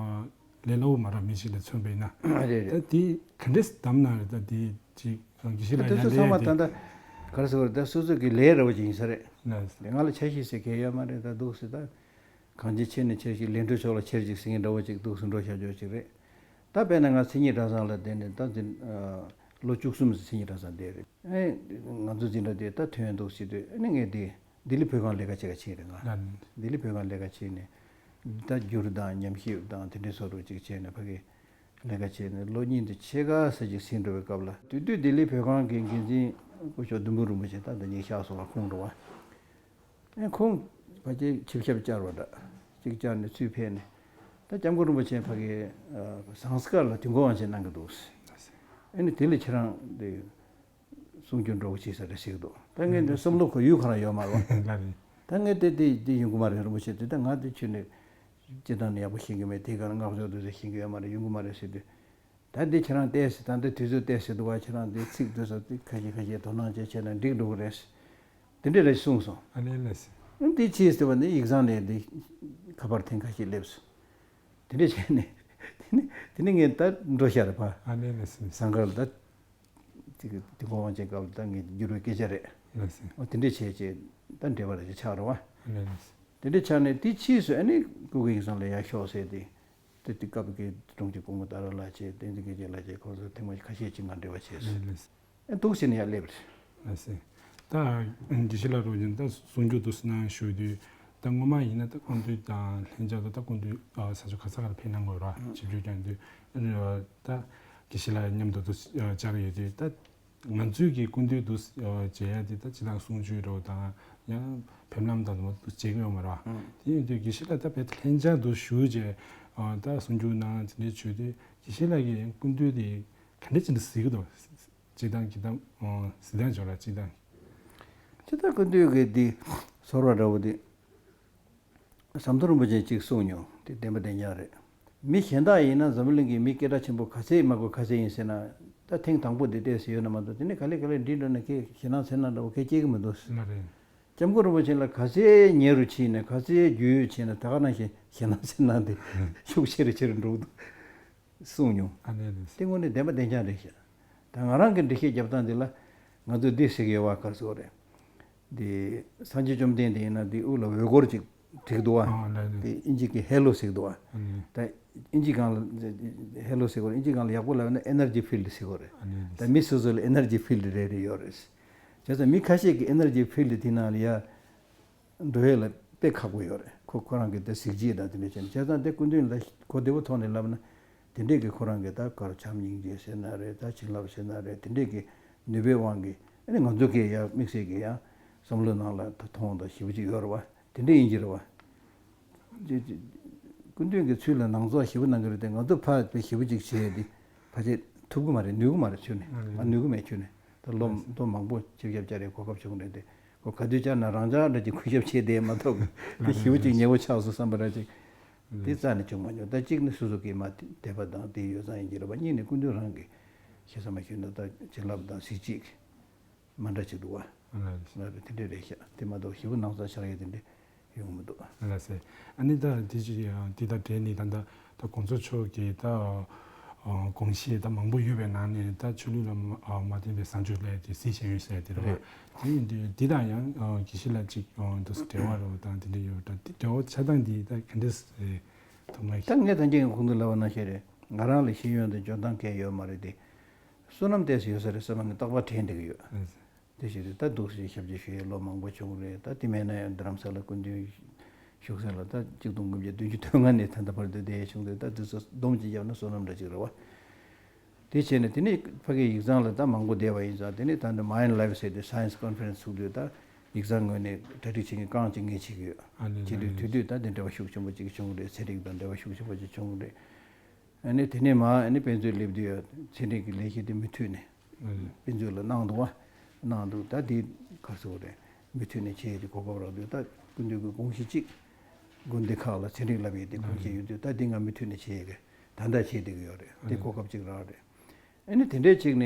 ལས་སླ་པོ་མ་རེད། མི་ཞིག་ལ་མཚོན་པ་ཡིན་ན། རེད་རེད། ད་དེ་ག་འདྲས་བདམས་གནང་རེད། ད་དེ་ཅིག་དགེ་བཤེས་ད་ལགས་དེ་ཡང་ཚོ་ཚང་མ་ལས་ད་ལྟ་ག་རེ་ཟེར་དགོས་རེད། ད་སོ་སོ་གི་ལས་རེ་བ་ཅིག་ཡིན་ས་རེད། ལགས་སེ། ང་ལ་ཆ་ཤས་ཟེར་མཁན་ཡོད་མ་རེད། ད་འདུག་སེ་ད། གང་ཅི་ཆེ་ནས་ཆེར་ཞིག་ལས་འཕྲོ་ཕྱོགས་ལ་ཆེར་ཞིག་ཟེར་མཁན་འདྲ་བོ་ཅིག་འདུག་སེ་འགྲོ་བཞག་ཆོག་ཅིག་རེད། ད་དཔེར་ན་ང་མཚན་ཉིད་གྲྭ་ཚང་ལ་བསྡད་ནས་ད་འཛིན་ཨ་ལོ་བཅུ་གསུམ་མཚན་ཉིད་གྲྭ་ཚང་བསྡད་རེད། ཨེ་ང་ཚོ་འཛིན་གྲྭ་དེ་ད་ཐོན་འདུག་ཟེར་དུས་ཨ་ནི་ངས་དེ་ལྡི་ལི་བོད་ཁང་ལས་ཀ་བྱེད་ག་ཕྱིན་རེད། ང་ལགས། ལྡི་ལི་བོད་ཁང་ལས་ཀ་བྱས་ནས་ད་བསྒྱུར་དང་ཉམས་ཞིབ་དང་དེ་འདྲའི་བཟོ་འདྲ་ཅིག་བྱས་ནས་ཕ་གི་ལས་ཀ་བྱས་ནས་ལོ་གཉིས་དང་ཕྱེད་ཀ་ཙམ་ཅིག་ཟིན་འགྲོ་བའི་སྐབས་ལ། དེ་དུས་ལྡི་ལི་བོད་ཁང་གི་འགན་འཛིན་སྐུ་ཞབས་བདུད་འབུམ་རིན་པོ་ཆེ་ད་འདི་ཉིད་གཤེགས་སོང་བ། ཁོང་འགྲོ་བ། ཨེ་ཁོང་ཕལ་ཆེར་ཆིབས་ཞབས་བཅར་བ་འདྲ་ཅིག་བཅར་ནས་ཚུར་ཕེབས་ནས། ད་སྐྱབས་མགོན་རིན་པོ་ཆེ་ཕ་གི་ཨ་ཟངས་དཀར་ལ་དུས་འཁོར་དབང་ཆེན་གནང་གི་འདུག་ཨ་ནི་དེ་ལ་ཁྱེད་རང་དེ་གསུང་རྒྱུན་འདྲ་བོ་བྱེད་ས་རེད་ཟེར་གི་འདུག་ད་ངས་འདི་བསམ་བློ་འཁོར་ཡུལ་ཁོ་རང་ཡོད་མ་རེད། ལགས་རེད། ད་ངས་དེ་དེ་དེ་ཡོང་གི་མ་རེད། རིན་པོ་ཆེ་དེ་ད་ང་དེ་ཁྱོན་ནས་སྤྱིར་བཏང་ནས་ཡག་པོ་ཤེས་ཀྱི་མེད། དེ་ག་ལ་བསྔགས་བརྗོད་དེ་ཚོ་ཤེས་ཀྱི་ཡོད་མ་རེད། ཡོང་གི་མ་རེད་ཟེར་དུས། ད་འདི་ཁྱེད་རང་བལྟས་ཟེར། ད་འདི་དུས་ཚོད་བལྟས་ཟེར་འདུག་བ། ཁྱེད་རང་འདི་ཚིག་དེ་ཚོ་འདི་ཁ་ཤས་ཁ་ཤས་དོ་སྣང་བྱས་བྱས་ན་འགྲིག་འགྲོ་གི་རེད། དེ་འདྲས་རེད་གསུངས་སོང་། ཨ་ལས་ལས་སེ། འདི་ཅི་ཟེར་བ་ནི་ཡིག་ཚང་ནས་འདི་ཁ་པར་ཐེངས་ཁ་ཤས་སླེབས་སོང་། དེ་འདྲས་བྱས་ནས་དེ་ནི་དེ་ནི་ངས་ད་འགྲོ་ཤ་རེད་པ། ཨ་ལས་ལས་སེ། ཟངས་དཀར་ལ་ད་དེ་དེ་གོ་དབང་ཅན་སྐབས་ལ་ད་ངས་བསྒྱུར་བའི་སྐད་ཆ་རེད། ལས་སེ། འོ་དེ་འདྲས་བྱས་བྱས་ད་འབྲེལ་བ་རེ་ཆགས་རེད་བ། ཨ་ལས་ལས་སེ། དེ་འདྲས་ཆགས་ནས་དེ་ཕྱིས་སུ་ཨ་ནི་སྐུ་སྒེར་ཡིག་ཚང་ལ་ཡར་ཤོག་ཟེར་ཏེ། དེ་དུས་སྐབས་ཀྱི་དྲུང་ཆེ་སྐུ་ངོ་ཏཱ་ར་ལགས་བྱས། བསྟན་འཛིན་དགེ་རྒྱས་ལགས་བྱས། ཁོང་ཚོ་ཐེངས་མ་ཁ་ཤས་ཅིག་ང་འབྲེལ་བ་བྱས་སོང་། ཨེ་འདུག་ཟེར་ནས་ཡར་སླེབས་རེད། ལགས་སེ། ད་དགེ་བཤེས་ལགས་རོགས་ཀྱིས་ད་གསུང་རྒྱུན་འདུག་སེ་གནང་ཞུ་དུས། ད་སྔོན་མ་ཡིན་ན་ད་སྐུ་མདུན་དང་ལྷན་རྒྱས་དང་། ད་སྐུ་མདུན་ཨ་ས་ཕྱོགས་ག་ས་ག་ལ་ཕེབས་གནང་དགོས་ར། ཨ་ཆིབས་བསྒྱུར་བསྐྱངས་དུས། ཨ་ད་དགེ་བཤེས་ལགས་མཉམ་དུ་འདུག་སེ་ཨ་བཅར་ཡོད་དུས། ད་ང་ཚོས་ཀྱི་སྐུ་མདུན་འདུག་སེ་ཨ་མཇལ་ཡ་དེ་ད་སྤྱིར་བཏང་གསུང་ཆོས་རོགས་དང་ཡང་ཕེབས་ལམ་དང་དུ་མ་འདུག་སེ་མཇལ་གི་ཡོད་མ་རེད་བ། ཨ་དེ་ཡིན་དུས་དགེ་བཤེས་ལགས་ད་དཔེ་ལྷན་རྒྱས་འདུག་སེ་བཞུགས་བྱས་ཨ་ད་གསུང་རྒྱུན་གནང་དེ་འདྲའི་བྱུང་དུས། དགེ་བཤེས་ལགས་ཀྱིས་སྐུ་མདུན་དེ་ག་འདྲ་ཅིག་འདྲ་གཟིགས་ཀྱི་འདུག་སྤྱིར་བཏང་གི་ད་ཨོ་གཟིགས་སྟངས་བྱུང་ར། སྤྱིར་བཏང་། སྤྱིར་བཏང་སྐུ་མདུན་གྱི་འདི་ཟུར་པ་འདྲ་བོ་འདི་ཟམ་གདོང་རིན་པོ་ཆེས་ཅིག་གསུངས་མྱོང་། དེ་བདེན་པ་བདེན་རྐྱང་རེད། མི་གཞན་དག་ཡིན་ན་འཛམ་བུ་གླིང་གི་མི་སྐད་གྲགས་ཆེན་པོ་ག་ཚད་མ་དགོས་ག་ཚད་ཡིན་ཟེར་ན། ད་ཐེངས་དང་པོ་འདི་བལྟས་ཟེར་ཡོད་ན་མ་གཏོགས། དེ་ནས་ག་ལེ་ག་ལེ་འགྲིག་འགྲོ་ན་ཁྱེད་ཞེད་སྣང་འཚེར་སྣང་འདྲ་བོ་ཁྱེད་སྐྱེ་གི་མི་འདུག་ལགས་རེད། སྐྱབས་མགོན་རིན་པོ་ཆེ་ལ་ག་ཚད་ཉེ་རུ་ཕྱིན་ནས། ག་ཚད་རྒྱུས་ཡོད་ཕྱིན་ནས། ད་ག་ནང་བཞིན་ཞེད་སྣང་འཚེར་སྣང་དེ་ཤུགས་ཆེ་རུ་ཆེ་རུ་འགྲོ་གི་འདུག་གསུངས་མྱོང་། ཨ་ནི་ནི། དེ་དངོས་གནས་བདེན་པ་བདེན་རྐྱང་རེད་ཤག་ད་ང་རང་གི་འགྲེལ་བཤད་རྒྱབ་སྟངས་འདི་ལ་ང་ཚོས་འདི་ཟེར་གི་ཡོད་བ། ག་རེ་ཟེར་དགོས་རེད། འདི་སངས་རྒྱས་བཅོམ་ལྡན་འདས་ཡིན་ན་འདི་དབུ་ལ་འོད་སྐོར་ཅིག་བྲིས་འདུག་བ། ཨ་ལ་ལ། འདི་ཨིན་ཇི་གི་ཧེ་ལོ་ཟེར་འདུག་བ། ཨ་ནི། ད་ཨིན་ཇི་སྒང་ལ་ཧེ་ལོ་ཟེར་དགོས་རེད། ཨིན་ཇི་སྒང་ལ་ཡག་པོ་ལབ་ན་ཨེ་ནར་ཇི་ཕིལ་ཌི་ཟེར་དགོས་རེད། ཨ་ནི། ད་མི་སོ་སོ་ལ་ཨེ་ནར་ཇི་ཕིལ་ཌི་རེ་རེ་ཡོད་རེད། བྱས་ཙང་མི་ཁ་ཤས་ཀྱི་ཨེ་ནར་ཇི་ཕིལ་ཌི་དེ་ནང་ལ་ཡ། འགྲོ་ཡས་ལ་དཔེ་ཁག་པོ་ཡོད་རེད། ཁོ་ཁོ་རང་གི་ད་གཟི་བརྗིད་དང་དེ་འདྲ་བྱས་ནས། བྱས་ཙང་དེ་སྐུ་མདུན་ལ་གོ་བདེ་པོ་ཐོག་ནས་ལབ་ན། དེ་འདྲས་ཀྱི་ཁོ་རང་གི་ད་གར་བྱམས་སྙིང་རྗེ་ཟེར་ན་རེད། ད་བྱིན་རླབས་ཟེར་ན་རེད། དེ་འདྲས་ཀྱི་ནུས་པའི་དབང་གིས་ཨ་ནི་ང་ཚོ་གིས་ཡང་དམིགས་བསལ་གྱི་ཡང་བསམ་བློའི་ནང་ལ་ད་མཐོང་དང་ཞེ་པོ་ཅིག་ཡོད་རེད་བ། དེ་འདྲས་ཡིན་གྱི་རེད་བ། སྐུ་མདུན་གྱི་ཚུལ་ལ་ནང་ཚོགས་ཞེ་པོ་གནང་གི་རེད་དེ། ང་ཚོ་ཕར་དཔེ་ཞེ་པོ་ཅིག་བྱས་ཏེ་ཕལ་ཆེར་ཐུབ་ཀྱི་མ་རེད། ནུས་ཀྱི་མ་རེད། ཁྱོན་ནས་ང་ནུས་ཀྱི་མེད། ཁྱོན་ནས། ད་ལོ་ལགས་སོ། ལོ་མང་པོ་ཆིབས་ཞབས་བཅར་ཡའི་གོ་སྐབས་བྱུང་རེད་དེ། ཁོ་ག་དུས་བཅར་ན་རང་འཇགས་འདྲ་ཅིག་གུས་ཞབས་བྱས་བསྡད་མ་གཏོགས། དེ་ཞེ་པོ་ཅིག་ཉེ་བོ་ཆགས་སོང་བསམ་པ་འདྲ་ཅིག་དེ་རྩ་ནས་བྱུང་མ་མྱོང་། ད་གཅིག་ནི་སོ་སོ་གི་མ་དད་པ་དང་དེ་ཡོད་ཙང་ཡིན་གྱི་རེད་པ། གཉིས་ནི་སྐུ་མདུན་རང་གི་ཤེས་ས་མ་ཤེས་ན་ད་བྱིན་རླབས་དང་གཟི་བརྗིད་མ་འདྲ་ཅིག་འདུག་བ། ལགས་སོ། ལགས་རེད། དེ་འདྲ་རེད་ཤག་དེ་མ་གཏོགས་ཞེ་པོ་ནང་ཚགས་ཆགས་ཡས་དེ་འདྲ་ཡོང་མི་འདུག་ལགས་སེ། ཨ་ནི་ད་དེ་ཅི་ཡང་དེ་དང་འབྲེལ་ནས་ད་ད་ད་གོང་ས་མཆོག་གི་ད་ཨ་དགོངས་བཞེད་ད་མང་པོ་ཡོད་པའི་ནང་ནས། ད་ཆོས་ལུགས་ལ་མ་ཨ་མ་བརྟེན་པའི་བཟང་སྤྱོད་ལས་དེ་གཟིགས་ཞེན་ཡོད་ཟེར་དེ་རེད་བ། རེད། དེ་ཡིན་དུས་འདི་དང་ཡང་ཨ་དགེ་བཤེས་ལགས་ཅིག་ཨ་འདུག་སེ་འབྲེལ་བ་རོགས་དང་དེ་འདྲ་ཡོད། ད་དེ་འབྲེལ་བ་ཆགས་སྟངས་འདི་ད་ག་འདྲས་རེད། ཐུགས་སྣང་ད་ངས་ད་གིན་ཁོང་ཚོ་ལབ་པ་ནང་བཞིན་རེད། ང་རང་ལ་ཤེས་ཡོན་དང་འཇོན་ཐང་གང་ཡང་ཡོད་མ་རེད་དེ། བསོད་ནམས་ཏོག་ཙམ་ཡོད་ས་རེད་བསམ་པ་ངས་རྟག་པར་དྲན་བསྡད་ཀྱི་ཡོད། ཨ་དེ་བཞིན་རེད། ད་འདུག་སེ་ཞབས་ཕྱི་ཞུ་ཡས་ལོ་མང་པོ་བྱུང་རེད། ད་དེ་མིན་ན་ཡང་རྡ་རམ་ས་ལ་སྐུ་མདུན་བཞུགས་ས་ལ་ད་གཅིག་སྟོང་དགུ་བརྒྱ་བདུན་ཅུ་དོན་ལྔ་ནས་ད་ལྟ་བར་དུ་བསྡད་ཡས་བྱུང་རེད། ད་འདི་ཚོ་བསྡོམས་ཅིག་བརྒྱབ་ན་བསོད་ནམས་འདྲ་ཅིག་རེད་བ། དེ་བྱས་ནས་དེ་ནས་ཕ་གིའི་ཡིག་ཚང་ལ་ད་མང་པོ་བསྡད་པ་ཡིན་ཙང་། དེ་ནས་ད་འདི་མའིན་ཌི་ལའིབ་ཟེར་དུས་སའེན་སི་ཀོན་ཕ་རེན་སི་ཚུགས་དུས། ད་ཡིག་ཚང་ངོས་ནས་གྲ་སྒྲིག་བྱེད་མཁན་རྐང་གཅིག་ངས་བྱེད་ཀྱི་ཡོད། ཨ་ནི་བྱེད་དུས་ནི་དུས་དུས་ད་དེ་འབྲེལ་བ་ཤུགས་ཆེན་པོ་ཅིག་བྱུང་རེད། ཚན་རིག་དང་འབྲེལ་བ་ཤུགས་ཆེན་པོ་ཅིག་བྱུང་རེད། ཨ་ནི་དེ་ནས་མ་ཨ་ནི་དཔེ་མཛོད་སླེབས་དུས་ཚན་རིག་གི་ལས་གཞི་དེ་མུ་མཐུད་ནས་ཨ་ནི་དཔེ་མཛོད་ལ་གནང་འདུག་བ། གནང་འདུག་ད་འདི་ག་རེ་ཟེར་དགོས་རེད། མུ་མཐུད་ནས་བྱེད་ཡས་ཀྱི་གོ་སྐབས་རག་དུས་ད་སྐུ་མདུན་གྱི་དགོངས་གཞི་གཅིག་དགོན་སྡེ་ཁག་ལ་ཚན་རིག་བསླབ་ཡས་དེ་དགོངས་གཞི་ཡོད་དུས་ད་འདི་ང་མུ་མཐུད་ནས་བྱེད་ཡས་ཀྱི་ད་ལྟ་བྱེད་བསྡད་ཀྱི་ཡོད་རེད། དེ་གོ་སྐབས་གཅིག་རག་རེད། ཨ་ནི་དེ་འདྲས་གཅིག་ནས་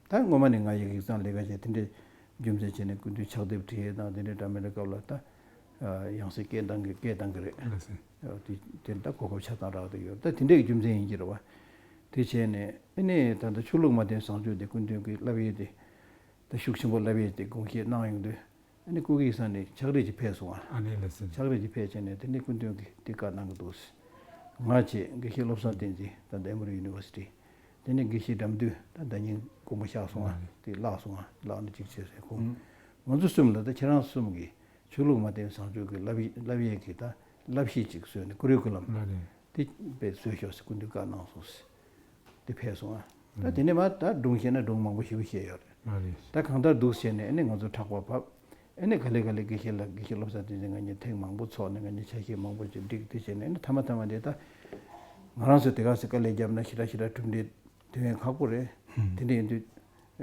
ད་སྔོན་མ་ནས་ང་ཡི་ཡིག་ཚང་ལས་ཀ་བྱས་དེ་འདྲས་རྒྱུ་མཚན་བྱས་ནས་སྐུ་མདུན་ཕྱག་དེབ་བྲིས་ཡས་དང་དེ་འདྲས་འདྲ་མི་འདྲ་སྐབས་ལ་ད་ཡང་སེ་སྐད་བཏང་གི་སྐད་བཏང་གི་རེད། ལགས་སེ། དེ་དེ་ད་གོ་སྐབས་ཆ་ཚང་རག་བསྡད་ཡོད། ད་དེ་འདྲས་ཀྱི་རྒྱུ་མཚན་ཡིན་གྱི་རེད་བ། དེ་བྱས་ནས་ཨ་ནི་ད་ལྟ་ཆོས་ལུགས་མ་བསྟེན་བཟང་སྤྱོད་དེ་སྐུ་མདུན་གྱི་བསླབ་ཡས་དེ་ད་ཤུགས་ཆེན་པོ་བསླབ་ཡས་དེ་དགོངས་བཞེས་གནང་ཡོང་དུས། ཨ་ནི་སྐུ་སྒེར་ས་ནས་ཕྱག་བྲིས་ཅིག་ཕེབས་སོང་ང་། ཨ་ནི་ལགས་སེ། ཕྱག་བྲིས་ཅིག་ཕེབས་བྱས་ནས་དེ་ནས་སྐུ་མདུན་གྱིས་འདི་བཀའ་གནང་གི་འདུག་ང་བཅས་དགེ་བཤེས་བློ་བཟང་བསྟན་འཛིན་ད་ལྟ་ཨེ་མོ་རི་ཡུ་ནི་ཝར་སི་ཊི། དེ་ནས་དགེ་བཤེས་དགྲ་འདུལ་ད་ཟླ་ཉིན་དགོངས་པ་བཞག་སོང་ང་། དེ་བརླག་སོང་ང་། བརླག་ནས་ཅིག་བྱས་ཟེར་ཁོང་། ང་ཚོ་གསུམ་ལ་ད་ཁྱེད་རང་གསུམ་གྱིས་ཆོས་ལུགས་མ་བསྟེན་བཟང་སྤྱོད་ཀྱི་བསླབ་བསླབ་ཡས་ཀྱི་ད་བསླབ་གཞི་ཅིག་བཟོས་ནས་ཀུ་རི་ཀུ་ལམ་དེ་དཔེ་བཟོས་ཤོག་ཟེར་སྐུ་མདུན་བཀའ་གནང་སོང་ཟེར། དེ་ཕེབས་སོང་ཨ། ད་དེ་ནས་མ་ད་སྒྲུང་བཤད་ན་སྒྲུང་མང་པོ་ཞེ་པོ་བཤད་ཡོད་རེད། ཨ་རེད། ད་གང་ལྟར་འདུག་བྱས་ནས་ཨ་ནི་ང་ཚོ་ཕྲག་པ་བབས། ཨ་ནི་ག་ལེ་ག་ལེ་དགེ་བཤེས་ལགས་དགེ་བཤེས་བློ་བཟང་བསྟན་འཛིན་ང་གཉིས་ཐེངས་མང་པོ་ཚོགས་ནས་ང་གཉིས་ཆ་ཤས་མང་པོ་ཅིག་བསྒྲིགས་དེ་བྱས་ནས་ཨ་ནི་མཐའ་མ་མཐའ་མ་དེ་ད་ང་རང་ཚོ་དེ་ག་ཚོད་དཀའ་ལས་བརྒྱབ་ན་ཞེ་དྲག་ཞེ་དྲག་གྲུབ་འབྲས་ཐོན་ཡས་ཁག་པོ་རེད། དེ་འདྲ་ཡིན་དུས་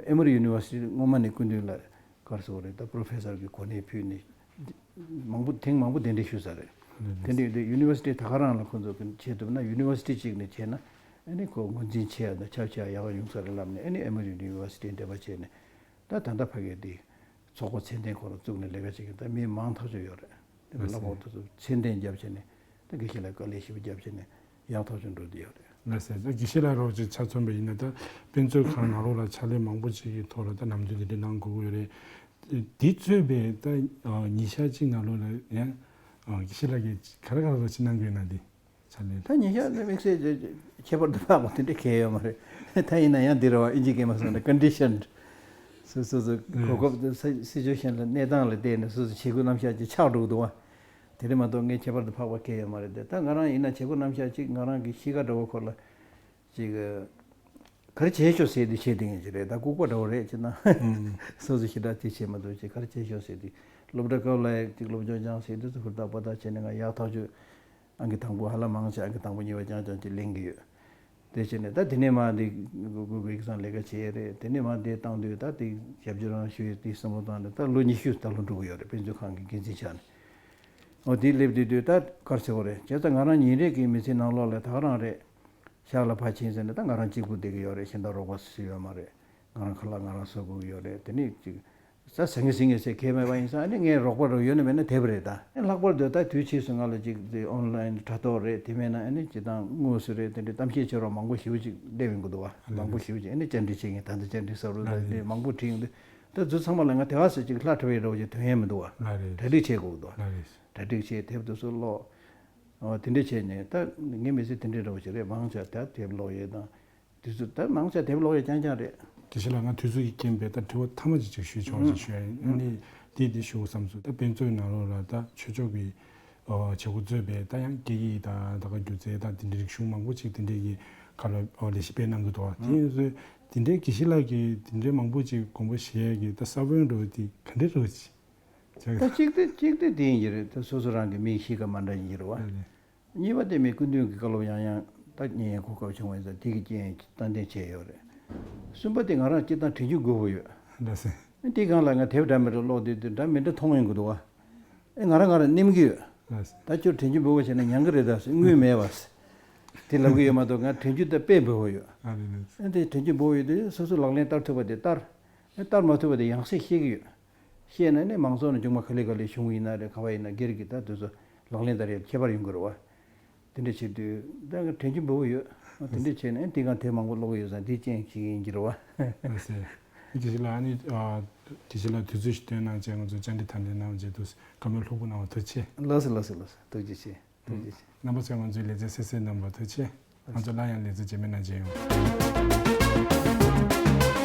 ཨེ་མོ་རི་ཡུ་ནི་ཝར་སི་ཊི་སྔོན་མ་ནས་སྐུ་མདུན་ལ་ག་རེ་ཟེར་དགོས་རེད། ད་པོ་རོ་ཕེ་སར་གྱི་གོ་གནས་ཕུལ་ནས་མང་པོ་ཐེངས་མང་པོ་གདན་འདྲེན་ཞུས་ཚར་རེད། དེ་འདྲ་ཡིན་དུས་ཡུ་ནི་ཝར་སི་ཊི་ད་ག་རང་ལ་ཁོང་ཚོ་གིས་བྱེད་ཐུབ་ན་ཡུ་ནི་ཝར་སི་ཊི་གཅིག་ནས་བྱས་ན་ཨ་ནི་ཁོ་ངོས་འཛིན་བྱེད་ཡ་དང་ཁྱབ་བྱེད་ཡ་ཡག་པོ་ཡོང་ས་རེད་ལབ་ནས་ཨ་ནི་ཨེ་མོ་རི་ཡུ་ནི་ཝར་སི་ཊི་འབྲེལ་བ་བྱས་ནས་ད་ད་ལྟ་ཕ་གིའི་དེ་ཚོགས་པ་ཚད་ལྡན་ཁོ་རང་བཙུགས་ནས་ལས་ཀ་བྱེད་མཁན་ད་མི་མང་ཐག་ཆོད་ཡོད་རེད། དེ་ལ་ལགས་སོ། ལབ་འོ་དེ་ཚོ་ཚད་ལྡན་རྒྱབ་བྱས་ནས་ད་དགེ་བཤེས་ལ་དཀའ་ལས་ཞེ་པོ་རྒྱབ་བྱས་ནས་ཡག་ཐག་ཆོད་འགྲོ་བསྡད་ཡོད་རེད། ལགས་སོ། ད་དགེ་བཤེས་ལགས་རོགས་ཅིག་ཆ་མཚོན་པ་ཡིན་ན་ད་དཔེ་མཛོད་ཁང་ནང་ལོགས་ལ་ཕྱག་ལས་མང་པོ་ཅིག་གི་ཐོག་ལ་ད་ནམ་རྒྱུན་དེ་འདྲ་གནང་དགོས་ཀྱི་ཡོད་རེད། དེ་གཙོས་པའི་ད་ཉིན་ཞག་གཅིག་ནང་ལོགས་ལ་ཡང་དགེ་བཤེས་ལགས་ཀྱིས་ག་རེ་ག་རེ་རོགས་ཅིག་གནང་གི་ཡོད་ན་དེ། ཕྱག་ལས། ད་ཉིན་ཞག་ནི་དམིགས་བསལ་ཁྱད་པར་དུ་འཕགས་པ་དེ་འདྲ་གང་ཡང་ཡོད་མ་རེད། ད་ཡིན་ན་ཡང་འདི་རེད་བ། ཨིན་ཇི་སྐད་མ་སོང་ན་ཀོན་ཌི་ཤན། སོ་སོ་སོ་གོ་སྐབས་དེ་སི་ཅུ་ཨེ་ཤན་ལ་གནས་སྟངས་ལ་བལྟས་ནས་སོ་སོ་བྱེད་དགོས་རྣམ་གཞག་ཅིག་ཆགས་འགྲོ་གི་འདུག་བ། དེ་རེད་མ་གཏོགས་ངས་ཁྱད་པར་དུ་འཕགས་པ་གང་ཡང་ཡོད་མ་རེད་དེ། ད་ང་རང་ཡིན་ན་བྱེད་སྒོ་རྣམ་གཞག་ཅིག་ང་རང་གི་གཤིས་ཀ་འདྲ་བོ་ཁོ་ལ་ཅིག་ག་རེ་བྱེད་ཤོག་ཟེར་དུས་བྱེད་དེ་ངས་ཅིག་རེད། ད་ལྐུགས་པ་འདྲ་བོ་རེད་ཅེ་ན། སོ་སོ་ཞེ་དྲག་དེ་བྱེད་མ་ཐུབ་ཅིག་ག་རེ་བྱེད་ཤོག་ཟེར་དུས་སློབ་གྲྭ་སྐབས་ལ་ཅིག་སློབ་སྦྱོང་སྦྱང་ཟེར་དུས་སུ་ཧུར་ཐག་པ་ཐག་བྱས་ནས་ང་ཡག་ཐག་ཆོད། ཨང་ཀི་དང་པོ་ཧ་ལམ་མང་ཆེ་ཨང་ཀི་དང་པོ་གཉིས་པ་རྐྱང་རྐྱང་ཅིག་ལེན་གྱི་ཡོད། དེ་བྱས་ནས་ད་དེ་ནས་མར་འདི་གུ་གུ་གུ་ཡིག་ཚང་ལས་ཀ་བྱས་རེད། དེ་ནས་མར་འདི་བཏང་དུས་ད་དེ་ཞབས་ཕྱི་རང་ཞུ་ཡས་དེ་བསམ་བློ་བཏང་ནས་ད་ལོ་ཉི་ཤུ་ད་ལོ་འགྲོ་གི་ཡོད་རེད། དཔེ་མཛོད་ཁང་གི་འགན་འཛིན་ཆགས་ནས། འོ་དེ་སླེབས་དུས་དུས་ད་ག་རེ་ཟེར་དགོས་རེད། བྱས་ཙང་ང་རང་ཉིན་རེ་གི་མི་ཚེའི་ནང་ལོགས་ལ་ད་ག་རང་རེད། ཤག་ལ་ཕར་ཕྱིན་ཟེར་ནས་ད་ང་རང་གཅིག་པུ་བསྡད་ཀྱི་ཡོད་རེད། གཞན་དག་རོགས་པ་སུ་ཡོད་མ་རེད། ང་རང་ཁ་ལག་ང་རང་བཟོ་དགོས་ཀྱི་ཡོད་རེད། དེ་ནས་ཅིག་ས་ཟ་ངེ་ཟིང་ངེ་ཟེར་གང་ཡང་མེད་པ་ཡིན་ཙང་ཨ་ནི་ངའི་རོགས་པ་རོགས་ཡོད་ན་མེད་ན་དེབ་རེད་ད། ཨ་ལྷག་པར་དུ་ད་དུས་ཕྱིས་སུ་ང་ལ་ཅིག་དེ་ཨོན་ལའིན་དྲ་ཐོག་རེད། དེ་མེད་ན་ཨ་ནི་སྤྱིར་བཏང་དངོས་སུ་རེད། དེ་འདྲའི་གཏམ་བཤད་བྱེད་རོགས་མང་པོ་ཞེ་པོ་ཅིག་སླེབས་ཡོང་གི་འདུག་བ། མང་པོ་ཞེ་པོ་ཅིག་ཨ་ནི་བཅར་འདྲི་བྱེད་མཁན་ད་ལྟ་བཅར་འདྲི་གསར་པ་ད་ལྟ་མང་པོ་དྲིས་ཡོང་དུས་ད་ཚོ་ཚང་མ་ལ་ང་དེ་ག་ཟེར་ཅིག་ལྷ་ཁྲ་བའི་རོགས་ཅིག་དོན་ཡས་མི་འདུག་བ། གྲ་སྒྲིག་བྱེད་དགོས་འདུག་བ། གྲ་སྒྲིག་བྱེད་དེབ་དེ་ཚོ་ཀློག་འོ་དེ་འདྲ་བྱས་ནས་ད་ངའི་མི་ཚེ་དེ་འདྲའི་རོགས་ཅིག་རེད། མང་ཆེ་ད་དེབ་ཀློག་ཡས་དང་། དུས་ཚོད་ད་མང་ཆེ་དེབ་ཀློག་ཡས་རྐྱང་རྐྱང་རེད། དགེ་བཤེས་ལགས་ང་དུས་ཚོད་ཀྱི་རྐྱེན་པས་ད་དྲི་བ་ཐ་མ་ཅིག་ཅིག་ཞུས་ཆོག་ཅིག་ཞུ་ཡ་ཡིན། ཨ་ནི་དེ་དེ་ཞུ་བསམ་སོང་། ད་དཔེ་མཛོད་ནང་ལོགས་ལ་ད་ཆོས་ཕྱོགས་ཀྱི་བྱེད་སྒོ་གཙོས་པའི་ད་ཡང་སྐད་ཡིག་དང་ད་ག་སྒྱུ་རྩལ་དང་དེ་འདྲའི་རིག་གཞུང་མང་པོ་ཅིག་དེ་འདྲའི་གི་ཁ་ལ་ལས་གཞི་སྤེལ་གནང་གི་འདུག་བ། དེ་ཡིན་ཚེ་དེ་འདྲའི་དགེ་བཤེས་ལགས་ཀྱིས་དེ་འདྲའི་མང་པོ་ཅིག་དགོངས་པ་བཞེས་ཡས་ཀྱི་ད་ས་བོན་འགྲོ་དེ་ག་འདྲའི་རོ་ཅིག་ད་གཅིག་དེ་གཅིག་དེ་དེ་ཡིན་གྱི་རེད། ད་སོ་སོ་རང་གི་མིའི་གཤིས་ཀ་མ་འདྲ་ཡིན་གྱི་རེད་བ། གཉིས་པ་དེ་མི་སྐུ་མདུན་གྱི་བཀའ་སློབ་ཡང་ཡང་ད་ཉན་ཡས་གོ་སྐབས་བྱུང་བ་ཡིན་ཙང་དེ་གི་རྐྱེན་ཏན་ཏན་བྱས་ཡོད་རེད། གསུམ་པ་དེ་ང་རང་སྤྱིར་བཏང་དྲན་རྒྱུ་དགོས་པོ་ཡོད། ལགས་སེ། དེ་སྒང་ལ་ང་དེབ་འདྲ་མི་འདྲ་ཀློག་དུས་དེ་འདྲ་མི་འདྲ་མཐོང་ཡོང་གི་འདུག་བ། ཨེ་ང་རང་ང་རང་ནེམ་གི་ཡོད། ལགས་སེ། ད་ཁྱོད་དྲན་རྒྱུ་འབོལ་བོ་བྱས་ན་ཉན་གི་རེད་ད་ཟེར་དངུལ་མེད་བ་ཟེར། དེ་ལབ་གི་ཡོད་མ་གཏོགས་ང་དྲན་རྒྱུ་ད་དཔེ་འབོལ་བོ་ཡོད། ཨ་རེད་རེད། ཨེ་དེ་དྲན་རྒྱུ་འབོལ་བོ་ཡོད་དུས་སོ་སོ་ལག་ལེན་བསྟར་ཐུབ་པ་དེ་བསྟར། ཨེ་བསྟར་མ་ཐུབ་པ་དེ་ཡང་སེ་ཤེས་གི་ཡོད། ཤེས་ན་ནི་མང་ཚོགས་ནས་ཅུང་མ་ག་ལེ་ག་ལེ་གཞུང་ཡིན་ན་རེད། ག་བ་ཡིན་ན་སྒེར་གྱི་ད་དུས་ཚོད་ལག་ལེན་བསྟར་ཡས་ཁྱད་པར་ཡོང་གི་རེད་བ། དེ་འདྲ་བྱེད་དུས་ད་དྲན་རྒྱུ་འབོལ་བོ་ཡོད། དེ་འདྲ་བྱས་ནས་དེ་གང་དེབ་མང་པོ་ཀློག་གི་ཡོད་ཙང་དེ་རྐྱེན་ཞིག་ཡིན་གྱི་རེད་བ། ལགས་སེ། དགེ་བཤེས་ལགས་ཨ་ནི་དགེ་བཤེས་ལགས་དུས་ཚོད་ཞིག་བཏོན་གནང་བྱས་ང་ཚོ་བཅར་འདྲི་དམ་འཛིན་གནང་བྱས་འདུག་བཀའ་མོལ་ལྷུག་པོ་གནང་བ་ཐུགས་རྗེ་ཆེ། ལགས་སེ་ལགས་སེ་ལགས་སེ་ཐུགས་རྗེ་ཆེ། ཐུགས་རྗེ་ཆེ། རྣམ་པ་ཚོས་ང་ཚོའི་ལེ་ཚན་གསན་གཟིགས་གནང་བར་ཐུགས་རྗེ་ཆེ། ང་ཚོ་སླར་ཡང་ལེ་ཚན་རྗེས་མའི་ནང་མཇལ་ཡོང་།